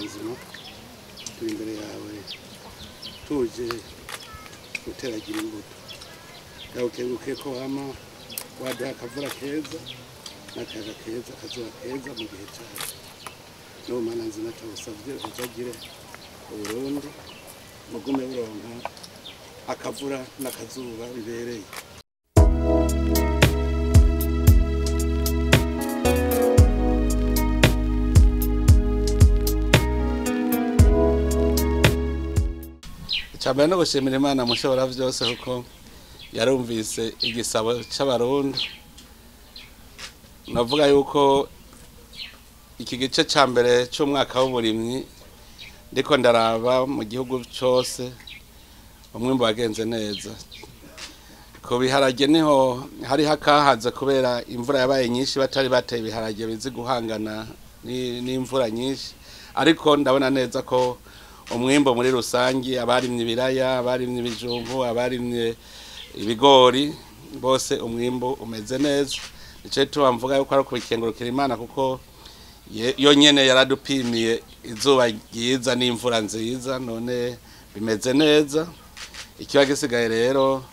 Nzima, turi imbere yawe tuje guteragira imbuto. Ndagukengurukiye ko wama waduha akavura keza n'akayaga keza, akazuba keza mu gihe cyacu. N'ubu Mana nzima turagusavye uzagire Uburundi bugume buronka akavura n'akazuba bibereye. Icambere no gushimira Imana mushobora vyose kuko yarumvise igisabo c'Abarundi. Navuga yuko iki gice ca mbere c'umwaka w'uburimyi ndiko ndaraba mu gihugu cose umwimbu wagenze neza. Ku biharage niho hari hakahaze kubera imvura yabaye nyinshi, batari bateye ibiharage bizi guhangana n'imvura nyinshi, ariko ndabona neza ko umwimbo muri rusangi, abarimye ibiraya, abarimye ibijumbu, abarimye ibigori, bose umwimbo umeze neza. Nico gituma mvuga yuko ari ukubikengurukira Imana kuko yo nyene yaradupimiye izuba ryiza n'imvura nziza, none bimeze neza. Ikiba gisigaye rero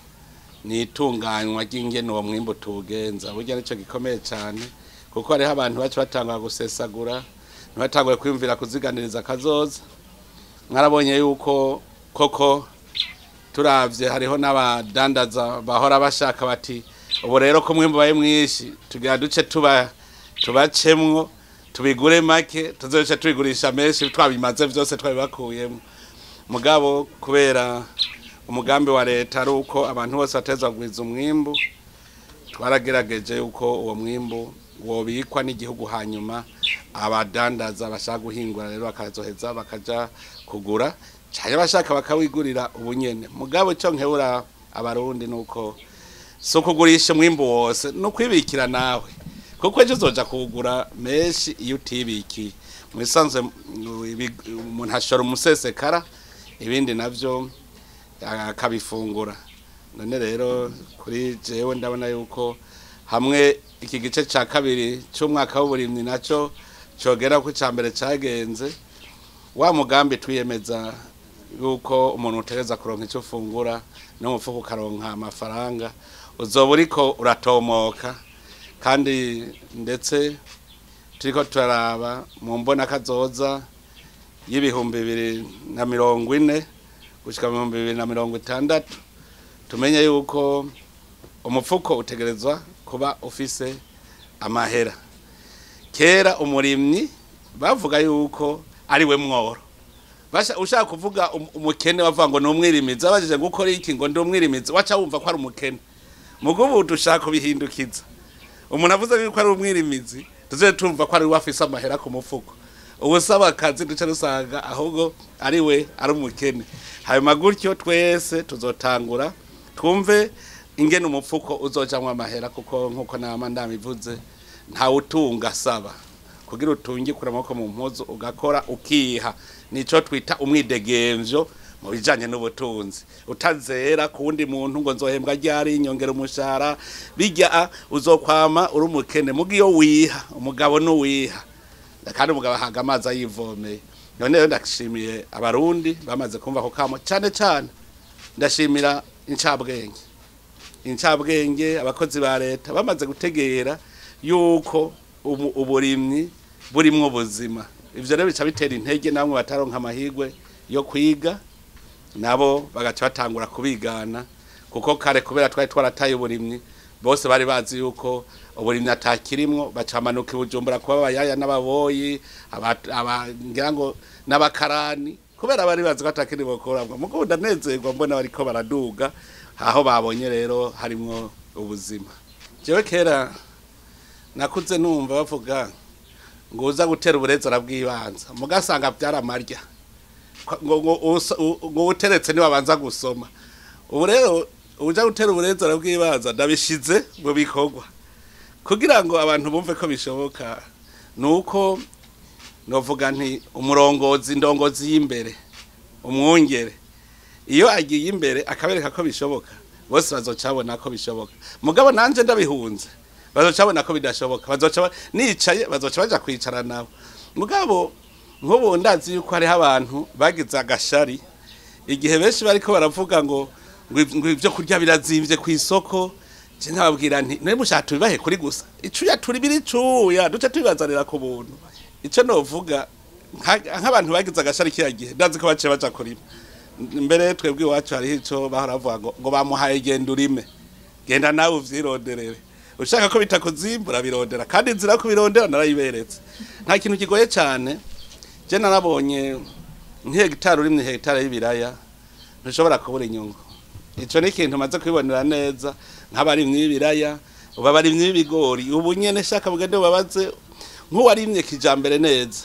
ni itunganywa ry'ingene uwo mwimbu tuwugenza. Burya nico gikomeye cane kuko hariho abantu baca batangura gusesagura, ntibatanguye kwiyumvira kuziganiriza akazoza. Mwarabonye yuko koko turavye hariho n'abadandaza bahora bashaka bati ubu rero ko umwimbu ubaye mwinshi tugira duce tubacemwo tubigure make, tuzoce tubigurisha menshi twabimaze vyose twabibakuyemwo. Mugabo kubera umugambi wa leta ari uko abantu bose bateza kugwiza umwimbu, twaragerageje yuko uwo mwimbu wobikwa n'igihugu, hanyuma abadandaza bashaka guhingura rero bakazoheza bakaja kugura canke bashaka bakawigurira ubunyene. Mugabo ico nkebura Abarundi nuko si ukugurisha umwimbu wose, ni ukwibikira nawe, kuko ejo uzoja kuwugura menshi iyo utibikiye. Mu bisanzwe umuntu ashora umusesekara, ibindi navyo akabifungura. None rero kuri jewe ndabona yuko hamwe iki gice ca kabiri c'umwaka w'uburimyi naco cogera ku ca mbere cagenze, wa mugambi twiyemeza yuko umuntu utegereza kuronka ico ufungura n'umufuko ukaronka amafaranga, uzoba uriko uratomoka. Kandi ndetse turiko turaraba mu mbona kazoza y'2040 gushika mu 2060, tumenye yuko umufuko utegerezwa kuba ufise amahera. Kera umurimyi bavuga yuko ari we mworo. Basha ushaka kuvuga umukene bavuga ngo numwirimizi, abajije gukora iki ngo ndumwirimizi, waca wumva ko ari umukene. Mugubu dushaka kubihindukiza. Umuntu avuze yuko ari umwirimizi, tuze tumva ko ari we afise amahera ku mufuko. Ubusaba akazi duce rusanga ahubwo ari we ari umukene. Hanyuma gutyo twese tuzotangura twumve ingene umufuko uzojamwo amahera, kuko nkuko nama ndamivuze nta utunga asaba. Kugira utunge kura amaboko mu mpuzu ugakora ukiha, nico twita umwidegemvyo mu bijanye n'ubutunzi. Utazera ku wundi muntu ngo nzohembwa ryari, nyongera umushahara, bijya uzokwama uri umukene. Muga iyo wiha, umugabo n'uwiha, kandi umugabo ahaga amazi ayivomeye. None rero ndashimiye Abarundi bamaze kumva ko kamo, cane cane ndashimira incabwenge. Incabwenge abakozi ba leta bamaze gutegera yuko uburimyi burimwo ubuzima. Ivyo rero bica bitera intege namwe bataronka amahirwe yo kwiga, nabo bagaca batangura kubigana, kuko kare kubera twari twarataye uburimyi bose bari bazi yuko uburimyi atakirimwo, bacamanuka Bujumbura kuba abayaya n'ababoyi, ngira ngo n'abakarani, kubera bari bazi ko atakiri bokoramwo. Mugo ndanezerwa mbona bariko baraduga aho babonye rero harimwo ubuzima. Jewe kera nakuze numva bavuga ngo uza gutera uburezi arabwibanza, mugasanga byaramarya ngo uteretse niwe abanza gusoma. Ubu rero uja gutera uburezi arabwibanza ndabishize mu bikorwa kugira ngo abantu bumve ko bishoboka. Nuko novuga nti umurongozi, indongozi y'imbere, umwungere, iyo agiye imbere akabereka ko bishoboka, bose bazocabona ko bishoboka. Mugabo nanje ndabihunze, bazocabona ko bidashoboka, bazoca nicaye, bazoca baja kwicara nabo. Mugabo Nk'ubu ndazi yuko hariho abantu bagize agashari igihe benshi bariko baravuga ngo ibyo kurya birazimvye ku isoko, je nkababwira nti none mushaka tubibahe kuri gusa icuya turi biri cuya duce tubibazanira ku buntu. Ico novuga nk'abantu bagize agashari kiriya gihe ndazi ko baciye baja kurima. Mbere twebwe iwacu hariho ico bahora bavuga ngo bamuhaye genda urime, genda nawe uvyironderere, ushaka ko bitakuzimbura birondera, kandi inzira yo kubirondera narayiberetse. Nta kintu kigoye cane. Je narabonye nk'hegitari urimye hegitari y'ibiraya ntushobora kubura inyungu. Ico ni ikintu maze kwibonera neza nk'abarimyi b'ibiraya, ubu abarimyi b'ibigori, ubu nyene shaka mugende ubabaze nk'uwarimye kijambere neza,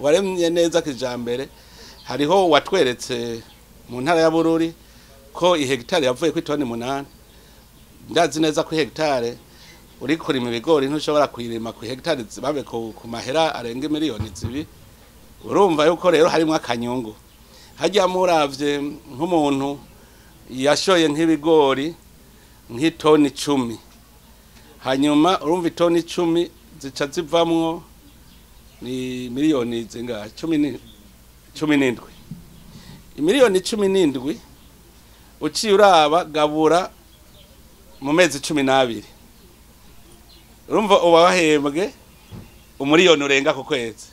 warimye neza kijambere. Hariho watweretse mu ntara ya Bururi ko ihegitari yavuye ku itoni 8. Ndazi neza ko ihegitari uri kurima ibigori ntushobora kuyirima ku hegitari babe ku mahera arenga miliyoni 2. Urumva yuko rero harimo akanyungu. Hajya muravye nk'umuntu yashoye nk'ibigori nk'itoni 10, hanyuma urumva itoni 10 zica zivamwo ni miliyoni zingahe? 17. Miliyoni 17 uciye uraba gabura mu mezi 12, urumva uba wahembwe umuriyoni urenga ku kwezi.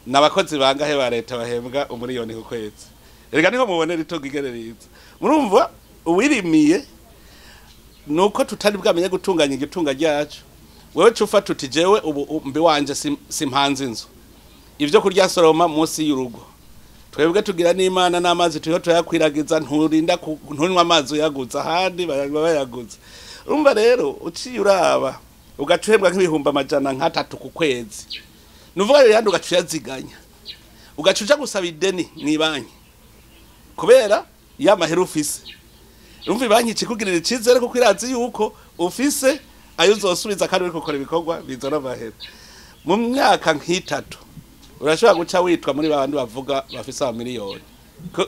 N'abakozi bangahe ba leta bahembwa umuriyoni ku kwezi? Erega niho mubonera itungo igerereza. Murumva uwirimiye nuko tutari bwamenye gutunganya igitunga ryacu. Wewe cufata uti jewe ubu mbi wanje simpanze inzu, ivyo kurya soroma munsi y'urugo. Twebwe tugira n'Imana n'amazi turiho turayakwiragiza, nturinda ntunywa amazi uyaguza ahandi bayaguza. Urumva rero uciye uraba ugaca uhembwa nk'ibihumbi 300 ku kwezi, nuvuga rero yandi ugaca uyaziganya, ugaca uja gusaba ideni mw'ibanki kubera ya mahera ufise. Urumva ibanki ikikugirira icizere kuko irazi yuko ufise ayo uzosubiza kandi uriko ukora ibikorwa bizana amahera. Mu myaka nk'itatu urashobora guca witwa muri babandi bavuga bafise amamiliyoni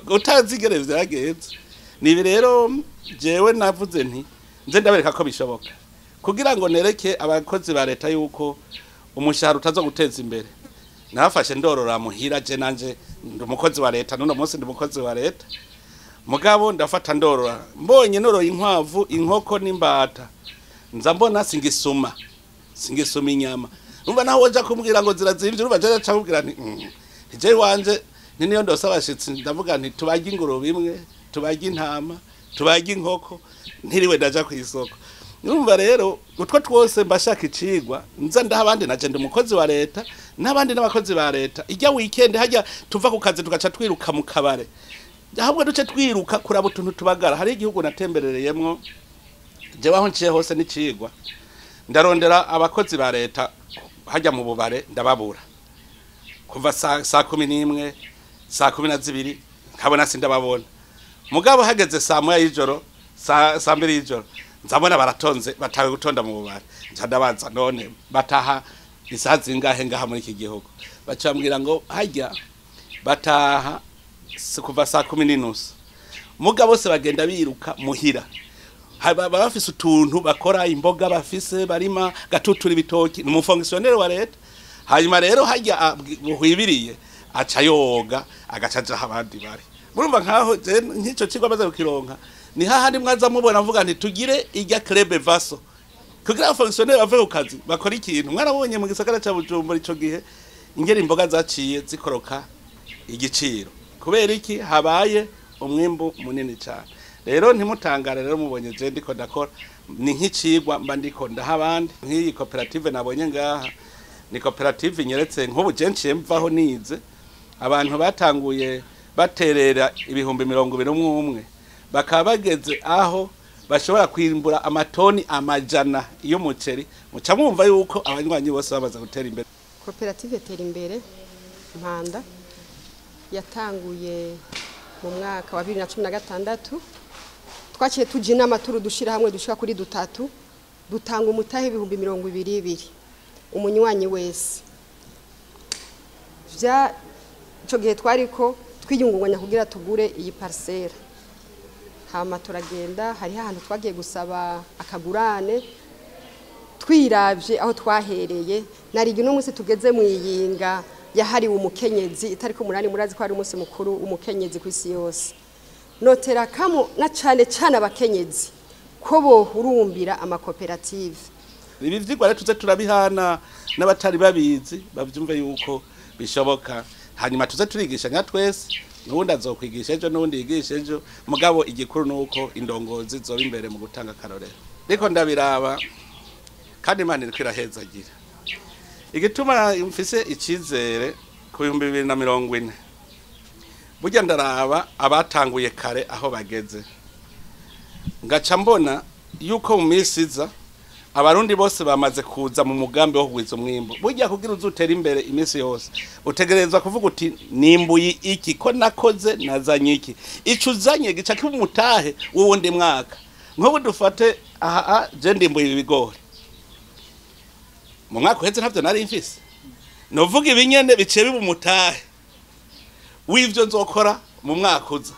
utazi ingene vyagenze. Nibi rero jewe navuze nti nze ndabereka ko bishoboka, kugira ngo nereke abakozi ba leta yuko umushahara utaza guteza imbere. Nafashe ndorora muhira, je nanje ndi umukozi wa leta, n'uno munsi ndi umukozi wa leta, mugabo ndafata ndorora. Mbonye noroye inkwavu, inkoko n'imbata, nza mbona singisuma inyama. Urumva naho woja kumbwira ngo zirazimvye, urumva je aca kumbwira nti je wanje ni niyo ndose abashitsi, ndavuga nti tubage ingurube imwe, tubage intama, tubage inkoko, ntiriwe ndaja kw'isoko. Urumva rero utwo twose mbashaka icigwa nza ndaha abandi, naje ndi umukozi wa leta n'abandi n'abakozi ba leta. Ijya weekend hajya tuva ku kazi tugaca twiruka mu kabare, ahubwo duce twiruka kuraba utuntu tubagara. Hari igihugu natemberereyemwo jewe aho nciye hose n'icigwa, ndarondera abakozi ba leta hajya mu bubare ndababura kuva saa 11 saa 12 nkabona sindababona. Mugabo hageze saa 1 y'ijoro saa 2 y'ijoro nzabona baratonze, batawe gutonda mu bubare. Nca ndabaza none bataha isaha zingahe ngaha muri iki gihugu? Baca bambwira ngo hajya bataha kuva saa 10:30. Mugabo se bagenda biruka muhira, baba bafise utuntu bakora, imboga bafise barima, gatutura ibitoki, ni umufonctionnaire wa leta. Hanyuma rero hajya buhwibiriye aca yoga agaca aja abandi bari. Murumva nkaho nk'ico cigwa baza kukironka ni hahandi mwaza mubona mvuga nti tugire ijya club vaso kugira abafonctionnaire bave ku kazi bakora ikintu. Mwarabonye mu gisagara ca Bujumbura ico gihe ingeri imboga zaciye zikoroka igiciro kubera iki? Habaye umwimbu munini cyane. Rero ntimutangare rero mubonye je ndiko ndakora, ni nk'icigwa mba ndiko ndaha abandi. Nk'iyi koperative nabonye ngaha ni koperative inyeretse nk'ubu je nciye mvaho nize abantu batanguye baterera 21,000 bakaba bageze aho bashobora kwimbura amatoni 100 y'umuceri. Muca mwumva yuko abanywanyi bose bamaze gutera imbere. Koperative Tera Imbere Mpanda yatanguye mu mwaka wa 2016. Twaciye tuja inama turu dushira hamwe dushika kuri dutatu, dutanga umutahe 22,000 umunywanyi wese. Vya ico gihe twariko twiyungunganya kugira tugure iyi parcelle. Hama turagenda, hari ahantu twagiye gusaba akagurane, twiravye aho twahereye. Narigi no munsi tugeze mu Iyinga yahariwe umukenyezi, itariki 8 murazi ko ari umunsi mukuru umukenyezi ku isi yose. Notera kamo na cane cane abakenyezi ko bohurumbira amakoperative. Ibi vyigwa rero tuze turabihana n'abatari babizi bavyumve yuko bishoboka, hanyuma tuze turigishanya twese, n'uwundi azokwigisha ejo n'uwundi yigisha ejo, mugabo igikuru nuko indongozi zoba imbere mu gutanga akarorero. Ariko ndabiraba kandi Imana iriko irahezagira. Igituma mfise icizere ku 2040, burya ndaraba abatanguye kare aho bageze, ngaca mbona yuko mu minsi iza abarundi bose bamaze kuza mu mugambi wo kugwiza umwimbu. Burya kugira uzutere imbere iminsi yose utegerezwa kuvuga uti nimbuye iki, ko nakoze nazanye iki, ico uzanye gica kiba umutahe w'uwundi mwaka. Nk'ubu dufate aha, je ndimbuye ibigori mu mwaka uheze ntavyo nari mfise, novuga ibinyene biciye biba umutahe w'ivyo nzokora mu mwaka uza.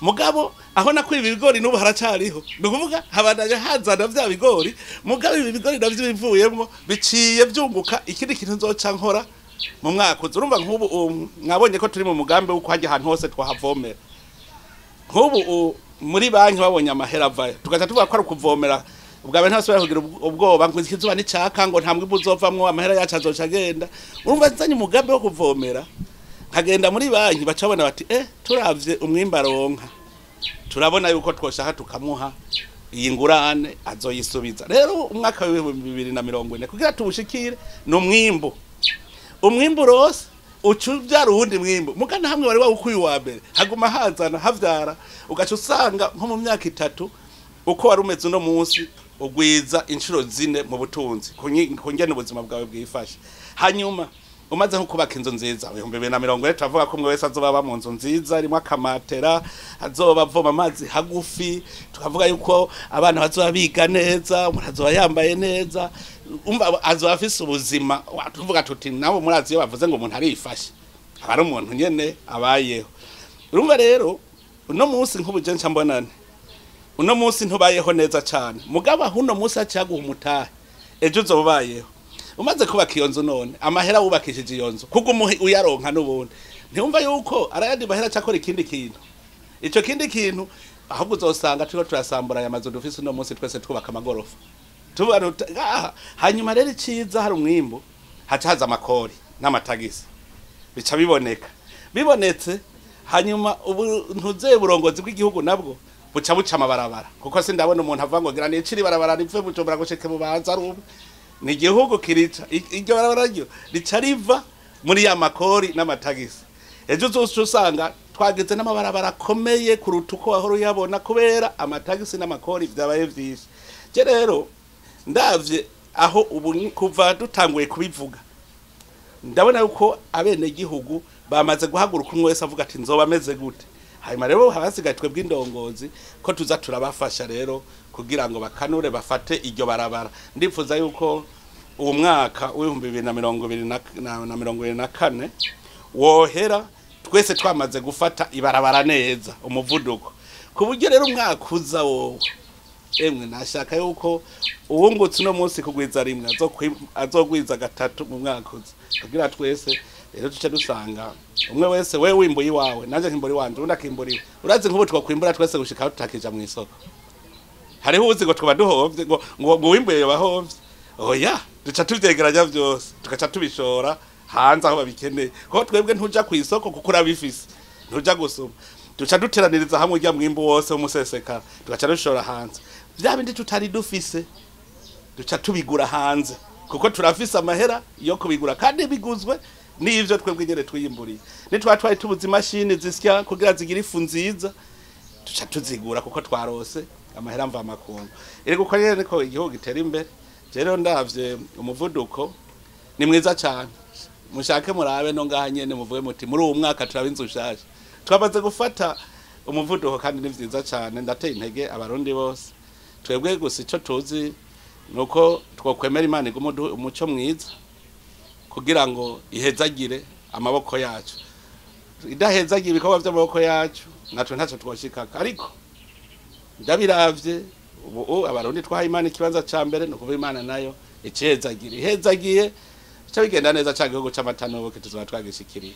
Mugabo aho nakuye ibigori n'ubu haracariho, ni ukuvuga habandanya hazana vya bigori, mugabo ibi bigori navyo bivuyemwo biciye vyunguka ikindi kintu nzoca nkora mu mwaka uza. Urumva nk'ubu mwabonye ko turi mu mugambi w'uko hajya ahantu hose twahavomera. Nk'ubu muri banki babonye amahera avayo, tugaca tuvuga ko ari ukuvomera. Ubwa mbere ntasubira kugira ubwoba ngo ikizuba nicaka ngo nta mwimbu uzovamwo, amahera yacu azoca agenda. Urumva nzanye umugambi wo kuvomera, nkagenda muri banki bacabona bati turavye umwimbu aronka, turabona yuko twoshaka tukamuha iyi ngurane azoyisubiza. Rero umwaka w'ibihumbi 2040 kugira tubushikire ni umwimbu. Umwimbu rose ucuvyara uwundi mwimbu, mugana hamwe wari wawukuye uwa mbere haguma hazana havyara, ugaca usanga nko mu myaka 3 uko wari umeze uno munsi ugwiza inshuro 4 mu butunzi kungena ubuzima bwawe bwifashe. Hanyuma umaze nko kubaka inzu nziza 2040 turavuga ko umwe wese azoba mu nzu nziza irimo akamatera, azoba avoma amazi hagufi, tukavuga yuko abana bazoba biga neza, umuntu azoba yambaye neza, umva azoba afise ubuzima. Tuvuga tuti nabo murazi iyo bavuze ngo umuntu arifashe aba ari umuntu nyene abayeho. Urumva rero uno munsi nk'ubu je nca mbonane, uno munsi ntubayeho neza cane, mugabo uno munsi acaguha umutahe, ejo uzobayeho. Umaze kubaka iyo nzu none amahera wubakishije iyo nzu kuguma uyaronka n'ubundi, ntiwumva yuko arayandi mahera acakora ikindi kintu. Ico kindi kintu ahubwo uzosanga turiko turasambura aya mazu dufise uno munsi, twese twubaka amagorofa. Hanyuma rero iciza hari umwimbu, haca haza amakori n'amatagisi, bica biboneka. Bibonetse hanyuma ubu ntuze uburongozi bw'igihugu nabwo buca buca amabarabara, kuko sindabona umuntu avuga ngo gira niciri ibarabara ripfe Bujumbura gushike Bubanza ari umwe. Ni igihugu kirica iryo barabara ryo rica riva muri ya makori n'amatagisi. Ejo uzoca usanga twagize n'amabarabara akomeye kuruta uko wahora uyabona, kubera amatagisi n'amakori vyabaye vyinshi. Je rero ndavye aho ubu kuva dutanguye kubivuga, ndabona yuko abenegihugu bamaze guhaguruka, umwe wese avuga ati nzoba meze gute. Hanyuma rero habasigaye twebwe indongozi ko tuza turabafasha rero kugira ngo bakanure bafate iryo barabara. Ndifuza yuko uwo mwaka w'ibihumbi 2024 wohera twese twamaze gufata ibarabara neza umuvuduko, ku buryo rero umwaka uza wowe emwe nashaka yuko uwungutse uno munsi kugwiza rimwe azogwiza 3 mu mwaka uza, kugira twese rero tuce dusanga umwe wese we wimbuye iwawe nanje nkimbura iwanje undi akimbura iwe. Urazi nk'ubu twakwimbura twese gushika aho tutakija mu isoko, hariho uzi ngo twaba duhovye ngo wimbuye yobahovye. Oya, duca tuvyegeranya vyose tugaca tubishora hanze aho babikeneye, kuko twebwe ntuja ku isoko kuko urabifise, ntuja gusuma. Duca duteraniriza hamwe urya mwimbu wose w'umusesekara tugaca dushora hanze. Vya bindi tutari dufise duca tubigura hanze, kuko turafise amahera yo kubigura kandi biguzwe n'ivyo twebwe nyene twiyimburiye. Nitwa twari tubuze imashini zisya kugira zigire ifu nziza, duca tuzigura kuko twarose amahera mva makungu. Erega uko nyene niko igihugu gitera imbere. Rero ndavye umuvuduko ni mwiza cyane, mushake murabe no ngaha nyene muvuge muti muri uwo mwaka turaba inzu nshasha. Twamaze gufata umuvuduko kandi ni vyiza cyane, ndateye intege abarundi bose. Twebwe gusa ico tuzi nuko twokwemera Imana igume umuco mwiza kugira ngo ihezagire amaboko yacu. Idahezagiye ibikorwa vy'amaboko yacu natwe ntaco twoshikaka. Ariko ndabiravye ubu abarundi twahaye Imana ikibanza ca mbere, no kuva Imana nayo icezagira ihezagiye Bica bigenda neza, ca gihugu c'amata n'ubuki tuzoba twagishikiriye.